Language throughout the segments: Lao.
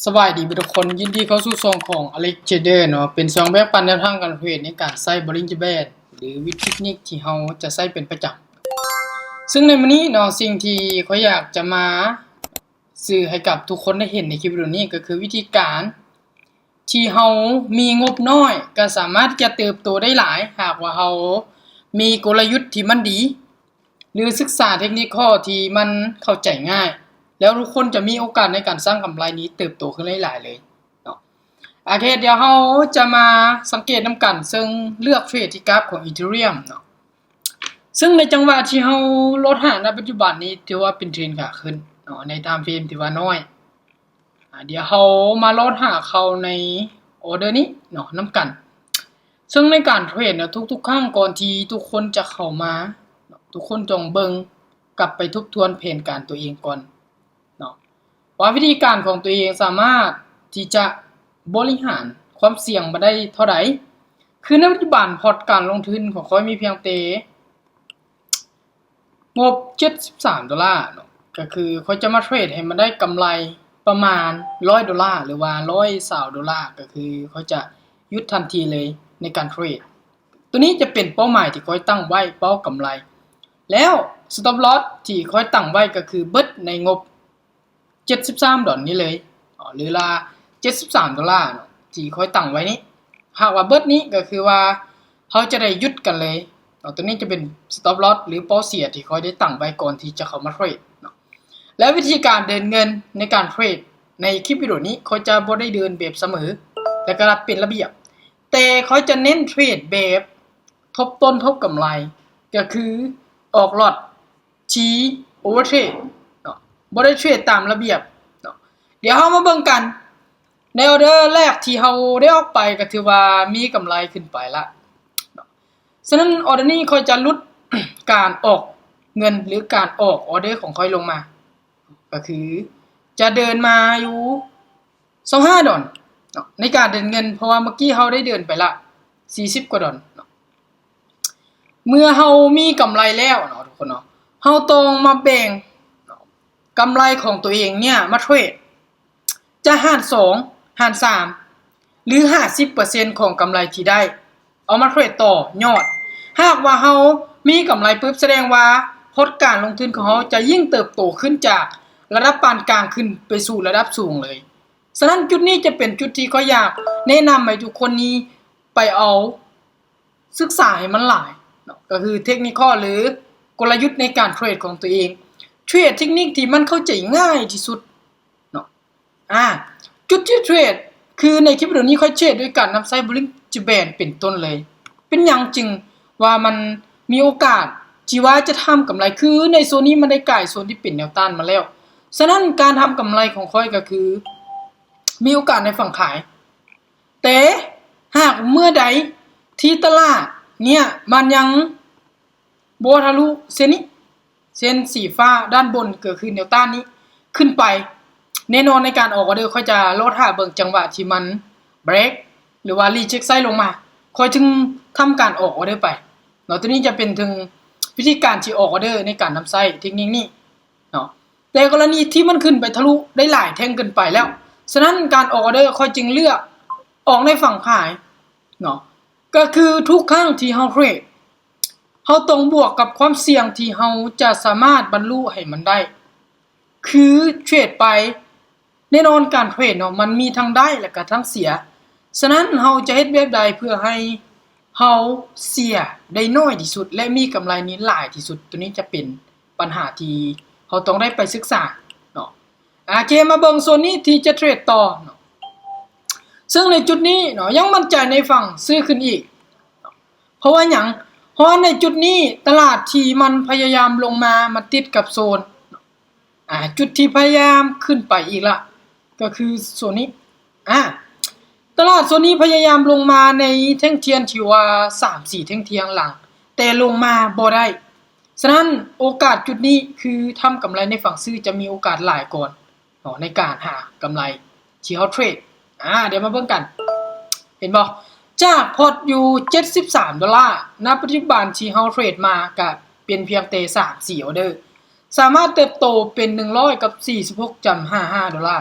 ສະບາຍດີເບິດທຸກຄົນ, ຍິນດີເຂົ້າສູ່ຊ່ອງຂອງ Alex Trader ເນາະ, ເປັນຊ່ອງແບ່ງປັນແນວທາງການເທຣດໃນການໃຊ້ Bollinger Band ຫຼື ວິທີເທັກນິກທີ່ເຮົາຈະໃຊ້ເປັນປະຈຳ. ເຊິ່ງໃນມື້ນີ້ເນາະ, ສິ່ງທີ່ຂ້ອຍຢາກຈະມາສື່ໃຫ້ກັບທຸກຄົນໄດ້ເຫັນໃນຄລິບວິດີໂອນີ້ ກໍຄືວິທີການທີ່ເຮົາມີງົບນ້ອຍ ກໍສາມາດທີ່ຈະເຕີບໂຕໄດ້ຫຼາຍ ຫາກວ່າເຮົາມີກົນລະຍຸດທີ່ມັນດີ ຫຼື ສຶກສາເທັກນິກຂໍ້ທີ່ມັນເຂົ້າໃຈງ່າຍ, ແລ້ວທຸກຄົນຈະມີໂອກາດໃນການສ້າງກຳໄລນີ້ເຕີບໂຕຂຶ້ນຫຼາຍໆເລີຍເນາະ. ໂອເຄ, ດຽວເຮົາຈະມາສັງເກດນຳກັນ, ເຊິ່ງເລືອກເທຣດທີ່ກາຟຂອງ Ethereum ເນາະ. ເຊິ່ງໃນຈັງຫວະທີ່ເຮົາໂລດຫານະປັດຈຸບັນນີ້ ຖືວ່າເປັນເທຣນຂາຂຶ້ນເນາະ, ໃນ time frame ຖືວ່ານ້ອຍ. ອາ ດຽວເຮົາມາລອດຫາເຂົ້າໃນ order ນີ້ເນາະ ນຳກັນ. ເຊິ່ງໃນການເທຣດເນາະ ທຸກໆຄັ້ງກ່ອນທີ່ທຸກຄົນຈະເຂົ້າມາເນາະ ທຸກຄົນຈົ່ງເບິ່ງ ກັບໄປທົບທວນແຜນການຕົວເອງກ່ອນເນາະ ວ່າວິທີການຂອງຕົວເອງສາມາດທີ່ຈະບໍລິຫານຄວາມສ່ຽງມາໄດ້ເທົ່າໃດ. ຄືໃນປັດຈຸບັນ ພອດການລົງທຶນຂອງຂ້ອຍມີພຽງແຕ່ ງົບເຈັດສິບສາມໂດລາເນາະ, ກໍຄືຂ້ອຍຈະມາເທຣດໃຫ້ມັນໄດ້ກຳໄລປະມານຮ້ອຍໂດລາ ຫຼືວ່າຮ້ອຍຊາວໂດລາ, ກໍຄືຂ້ອຍຈະຢຸດທັນທີເລີຍໃນການເທຣດ. ຕົວນີ້ຈະເປັນເປົ້າໝາຍທີ່ຂ້ອຍຕັ້ງໄວ້, ເປົ້າກຳໄລ. ແລ້ວ stop loss ທີ່ຂ້ອຍຕັ້ງໄວ້ກໍຄືເບິດໃນງົບ ເຈັດສິບສາມດອນນີ້ເລີຍ ຫຼືວ່າເຈັດສິບສາມໂດລາເນາະ ທີ່ຂ້ອຍຕັ້ງໄວ້ນີ້. ຫາກວ່າເບິດນີ້ກໍຄືວ່າເຮົາຈະໄດ້ຢຸດກັນເລີຍເນາະ. ຕົວນີ້ຈະເປັນ stop loss ຫຼືເປົ້າເສຍທີ່ຂ້ອຍໄດ້ຕັ້ງໄວ້ກ່ອນທີ່ຈະເຂົ້າມາເທຣດເນາະ. ແລະ ວິທີການເດີນເງິນໃນການເທຣດໃນຄລິບວິດີໂອນີ້ ຂ້ອຍຈະບໍ່ໄດ້ເດີນແບບສະເໝີ ແລະ ກໍເປັນລະບຽບ, ແຕ່ຂ້ອຍຈະເນັ້ນເທຣດແບບທົບຕົ້ນທົບກຳໄລ, ກໍຄືອອກລອດ ທີ່ overtrade ເນາະ, ບໍ່ໄດ້ເທຣດຕາມລະບຽບເນາະ. ດຽວເຮົາມາເບິ່ງກັນ ໃນ order ແລກທີ່ເຮົາໄດ້ອອກໄປ ກໍຖືວ່າມີກຳໄລຂຶ້ນໄປລະເນາະ. ສະນັ້ນ order ນີ້ຂ້ອຍຈະຫຼຸດການອອກເງິນ ຫຼື ການອອກ order ຂອງຂ້ອຍລົງມາ, ກໍຄືຈະເດີນມາຢູ່ຊາວຫ້າດອນເນາະ ໃນການເດີນເງິນ, ເພາະວ່າເມື່ອກີ້ເຮົາໄດ້ເດີນໄປລະສີ່ສິບກວ່າດອນເນາະ. ເມື່ອເຮົາມີກຳໄລແລ້ວເນາະ ທຸກຄົນເນາະ, ເຮົາຕ້ອງມາແບ່ງກຳໄລຂອງຕົວເອງເນີ້ຍມາເທຣດ, ຈະຫານສອງ ຫານສາມ ຫຼື ຫ້າສິບເປີເຊັນຂອງກຳໄລທີ່ໄດ້ ເອົາມາເທຣດຕໍ່ຍອດ. ຫາກວ່າເຮົາມີກຳໄລປຶບ ສະແດງວ່າພອດການລົງທຶນຂອງເຮົາຈະຍິ່ງເຕີບໂຕຂຶ້ນຈາກລະດັບປານກາງຂຶ້ນໄປສູ່ລະດັບສູງເລີຍ. ສະນັ້ນ ຈຸດນີ້ຈະເປັນຈຸດທີ່ຂ້ອຍຢາກແນະນຳໃຫ້ທຸກຄົນນີ້ໄປເອົາ ສຶກສາໃຫ້ມັນຫຼາຍເນາະ, ກໍຄືເທັກນິກຂໍ້ ຫຼື ກົນລະຍຸດໃນການເທຣດຂອງຕົວເອງ. ເທຣດເທັກນິກທີ່ມັນເຂົ້າໃຈງ່າຍທີ່ສຸດເນາະ. ອາ ຈຸດທີ່ເທຣດ ຄືໃນຄລິບວິດີໂອນີ້ຂ້ອຍເທຣດໂດຍການນຳໃຊ້ Bollinger Band ເປັນຕົ້ນເລີຍ. ເປັນຫຍັງຈຶ່ງວ່າມັນມີໂອກາດທີ່ວ່າຈະທຳກຳໄລ? ຄືໃນໂຊນນີ້ມັນໄດ້ກາຍໂຊນທີ່ເປັນແນວຕ້ານມາແລ້ວ. ສະນັ້ນ ການທຳກຳໄລຂອງຂ້ອຍກໍຄືມີໂອກາດໃນຝັ່ງຂາຍ. ແຕ່ຫາກເມື່ອໃດທີ່ຕະຫຼາດເນີ້ຍມັນຍັງບໍ່ທະລຸເສັ້ນນີ້ ເສັ້ນສີຟ້າດ້ານບົນ ກໍຄືແນວຕ້ານນີ້ຂຶ້ນໄປ, ແນ່ນອນໃນການອອກອອເດີ ຂ້ອຍຈະລໍຖ້າເບິ່ງຈັງຫວະທີ່ມັນເບຣກ ຫຼືວ່າຣີເຈັກໄຊລົງມາ ຂ້ອຍຈຶ່ງທຳການອອກອອເດີໄປເນາະ. ຕົວນີ້ຈະເປັນເຖິງວິທີການທີ່ອອກອອເດີໃນການນຳໃຊ້ເທັກນິກນີ້ເນາະ. ແຕ່ກໍລະນີທີ່ມັນຂຶ້ນໄປທະລຸໄດ້ຫຼາຍແທ່ງເກີນໄປແລ້ວ, ສະນັ້ນການອອກອອເດີຂ້ອຍຈຶ່ງເລືອກອອກໃນຝັ່ງຂາຍເນາະ. ກໍຄືທຸກຄັ້ງທີ່ເຮົາເທຣດ ເຮົາຕ້ອງບວກກັບຄວາມສ່ຽງທີ່ເຮົາຈະສາມາດບັນລຸໃຫ້ມັນໄດ້. ຄືເທຣດໄປ ແນ່ນອນການເທຣດເນາະ ມັນມີທັງໄດ້ ແລະ ກະທັງເສຍ. ສະນັ້ນເຮົາຈະເຮັດແບບໃດເພື່ອໃຫ້ເຮົາເສຍໄດ້ໜ້ອຍທີ່ສຸດ ແລະ ມີກຳໄລນີ້ຫຼາຍທີ່ສຸດ? ຕົວນີ້ຈະເປັນ ບັນຫາທີ່ເຮົາຕ້ອງໄດ້ໄປສຶກສາເນາະ. ໂອເຄ ມາເບິ່ງໂຊນນີ້ທີ່ຈະເທຣດຕໍ່ເນາະ. ເຊິ່ງໃນຈຸດນີ້ເນາະ ຍັງໝັ້ນໃຈໃນຝັ່ງຊື້ຂຶ້ນອີກເນາະ. ເພາະວ່າຫຍັງ? ເພາະວ່າໃນຈຸດນີ້ຕະຫຼາດທີ່ມັນພະຍາຍາມລົງມາ ມັນຕິດກັບໂຊນ ອາ ຈຸດທີ່ພະຍາຍາມຂຶ້ນໄປອີກລະ ກໍຄືໂຊນນີ້. ອາ ຕະຫຼາດໂຊນນີ້ພະຍາຍາມລົງມາໃນແທ່ງທຽນທີ່ວ່າສາມສີ່ແທ່ງທຽນຫຼັງ ແຕ່ລົງມາບໍ່ໄດ້. ສະນັ້ນໂອກາດຈຸດນີ້ຄືທຳກຳໄລໃນຝັ່ງຊື້ຈະມີໂອກາດຫຼາຍກ່ອນເນາະ ໃນການຫາກຳໄລທີ່ເຮົາເທຣດ. ອາ ດຽວມາເບິ່ງກັນ ເຫັນບໍ່? ຈາກພອດຢູ່ເຈັດສິບສາມໂດລາ ນະປັດຈຸບັນທີ່ເຮົາເທຣດມາກະເປັນພຽງແຕ່ສາມສີ່ອອເດີ ສາມາດເຕີບໂຕເປັນໜຶ່ງຮ້ອຍກັບສີ່ສິບຫົກຈຸດຫ້າຫ້າໂດລາ.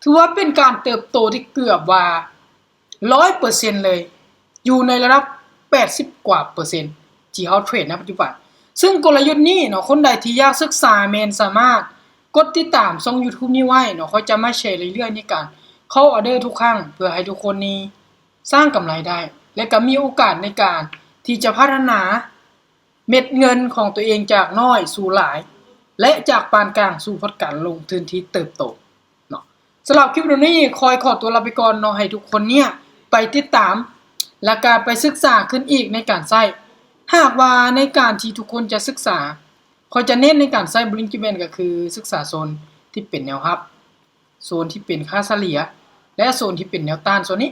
ຖືວ່າເປັນການເຕີບໂຕທີ່ເກືອບວ່າຮ້ອຍເປີເຊັນເລີຍ ຢູ່ໃນລະດັບແປດສິບກວ່າເປີເຊັນທີ່ເຮົາເທຣດໃນປັດຈຸບັນ. ເຊິ່ງກົນລະຍຸດນີ້ເນາະ ຄົນໃດທີ່ຢາກສຶກສາແມ່ນສາມາດກົດຕິດຕາມຊ່ອງ YouTube ນີ້ໄວ້ເນາະ, ຂ້ອຍຈະມາແຊເລື້ອຍໆໃນການເຂົ້າອອເດີທຸກຄັ້ງ ເພື່ອໃຫ້ທຸກຄົນນີ້ສ້າງກຳໄລໄດ້ ແລະ ກໍມີໂອກາດໃນການທີ່ຈະພັດທະນາ ເມັດເງິນຂອງຕົວເອງຈາກນ້ອຍສູ່ຫຼາຍ ແລະ ຈາກປານກາງສູ່ພອດການລົງທຶນທີ່ເຕີບໂຕເນາະ. ສຳລັບຄລິບວິດີໂອນີ້ ຂ້ອຍຂໍຕົວລາໄປກ່ອນເນາະ, ໃຫ້ທຸກຄົນເນຍໄປຕິດຕາມ ແລະ ກະໄປສຶກສາຂຶ້ນອີກໃນການໃຊ້. ຫາກວ່າໃນການທີ່ທຸກຄົນຈະສຶກສາ ຂ້ອ�ຍຈະເນັ້ນໃນການໃຊ້ Bollinger Band ກໍຄືສຶກສາໂຊນທີ່ເປັນແນວຮັບ, ໂຊນທີ່ເປັນຄ່າສະເລ່ຍ ແລະ ໂຊນທີ່ເປັນແນວຕ້ານໂຊນນີ້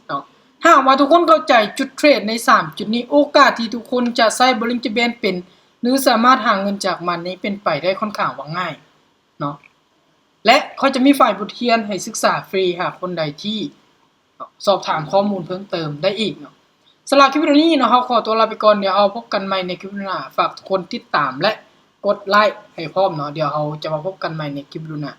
ເນາະ. ຫາກວ່າທຸກຄົນເຂົ້າໃຈຈຸດເທຣດໃນສາມຈຸດນີ້ ໂອກາດທີ່ທຸກຄົນຈະໃຊ້ Bollinger Band ເປັນ ຫຼື ສາມາດຫາເງິນຈາກມັນນີ້ເປັນໄປໄດ້ຄ່ອນຂ້າງວ່າງ່າຍເນາະ. ແລະ ຂ້ອຍຈະມີໄຟລ໌ບົດຮຽນໃຫ້ສຶກສາຟຣີ ຫາກຄົນໃດທີ່ສອບຖາມຂໍ້ມູນເພີ່ມເຕີມໄດ້ອີກເນາະ. ສຳລັບຄລິບວິດີໂອນີ້ເນາະ ເຮົາຂໍຕົວລາໄປກ່ອນ, ດຽວເຮົາພົບກັນໃໝ່ໃນຄລິບວິດີໂອໜ້າ. ຝາກທຸກຄົນຕິດຕາມ ແລະ ກົດໄລໃຫ້ພ້ອມເນາະ, ດຽວເຮົາຈະມາພົບກັນໃໝ່ໃນຄລິບວິດີໂອໜ້າ.